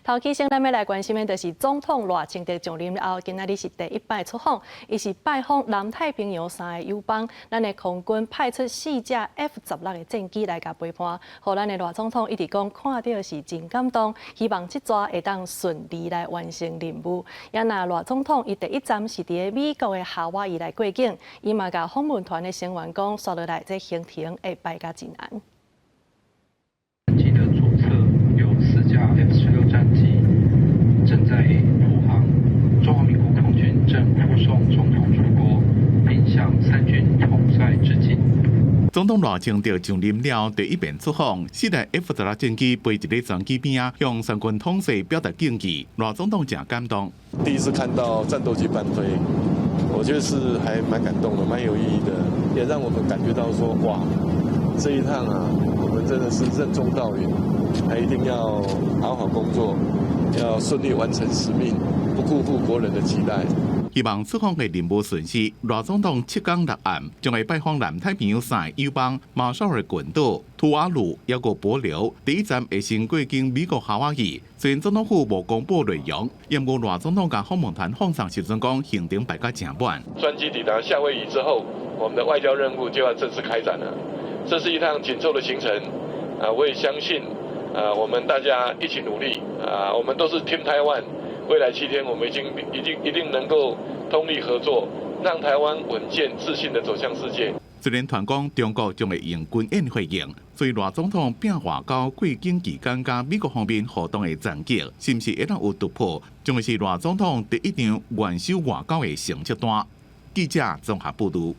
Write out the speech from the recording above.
頭起先，咱欲來關心的就是總統賴清德上任後，今仔日是第一擺出訪，伊是拜訪南太平洋三个友邦。咱的空軍派出四架 F-16的戰機來共陪伴，予咱的賴總統一直講看著是真感動，希望這逝會當順利來完成任務。也若賴總統伊第一站是佇美國的夏威夷來過境，伊嘛共訪問團的成員講，紲落來這行程會排甲真絚。機的左側有四架 F-16戰機正在護航，中華民國空軍正護送總統出國，並向三軍統帥致敬。總統賴清德上任了第一遍出訪，四台 F-16戰機飛佇咧專機邊仔，向三軍統帥表達敬意。賴總統誠感動。第一次看到戰鬥機伴飛，我覺得是還蠻感動的，蠻有意義的，也讓我們感覺到說，哇，這一趟啊，我們真的是任重道遠，還一定要好好工作，要順利完成使命，不辜負國人的期待。希望出訪的任務順遂。賴總統七工六暗將會拜訪南太平洋三个友邦馬紹爾群島、吐瓦魯、抑閣帛琉。第一站會先過境美國夏威夷。雖然總統府無公布內容，毋過賴總統共訪問團放送時陣講行程排甲誠滿。專機抵達夏威夷之後，我們的外交任務就要正式開展了。這是一趟緊湊的行程，啊，我也相信，啊，我們大家一起努力，啊，我們都是 Team Taiwan。未來7天，我們已經一定一定能夠通力合作，讓台灣穩健自信地走向世界。雖然傳講中國將會用軍演回應，所以賴總統拼外交過境期間，佮美國方面互動的戰績，是毋是會當有突破？將會是賴總統第一張元首外交的成績單。記者綜合報導。